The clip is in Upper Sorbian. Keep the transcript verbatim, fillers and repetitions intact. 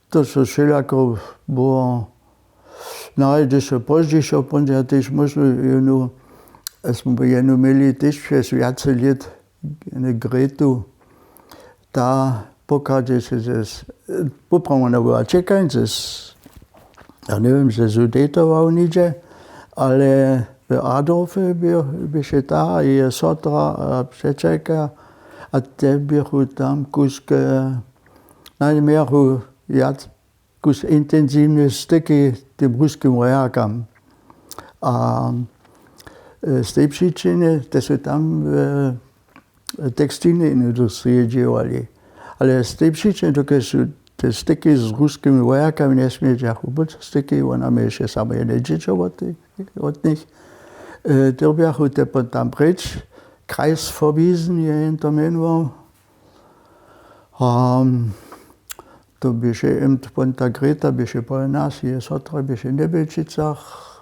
To so wšelako było. No ale hdyž so pozdźišo pońdźa tež móžno jednu, smy jednu měli tež přez wjace lět, jednu Gretu, ta pochadźeše z poprawno była čekańce z, ja njewěm, ze Sudetowa něhdźe, ale w Adorfje běše ta a jeje sotra a přećelka, a te běchu tam kusk, najmějachu wjac, kusk intensiwne styki tym ruskim wojakam. A z tej přičiny te su tam w tekstilnej industriji dźěłali. Ale z tej přičiny, dokelž su te styki z ruskimi wojakami njesmědźachu być styki, wona měješe samo jedne dźěćo wot nich, dyrbjachu te pon tam preč. Kreisverwiesen je jen to mjenował. A to běše jen pon ta Greta běše pola nas, jeje sotra běše w Njebjelčicach.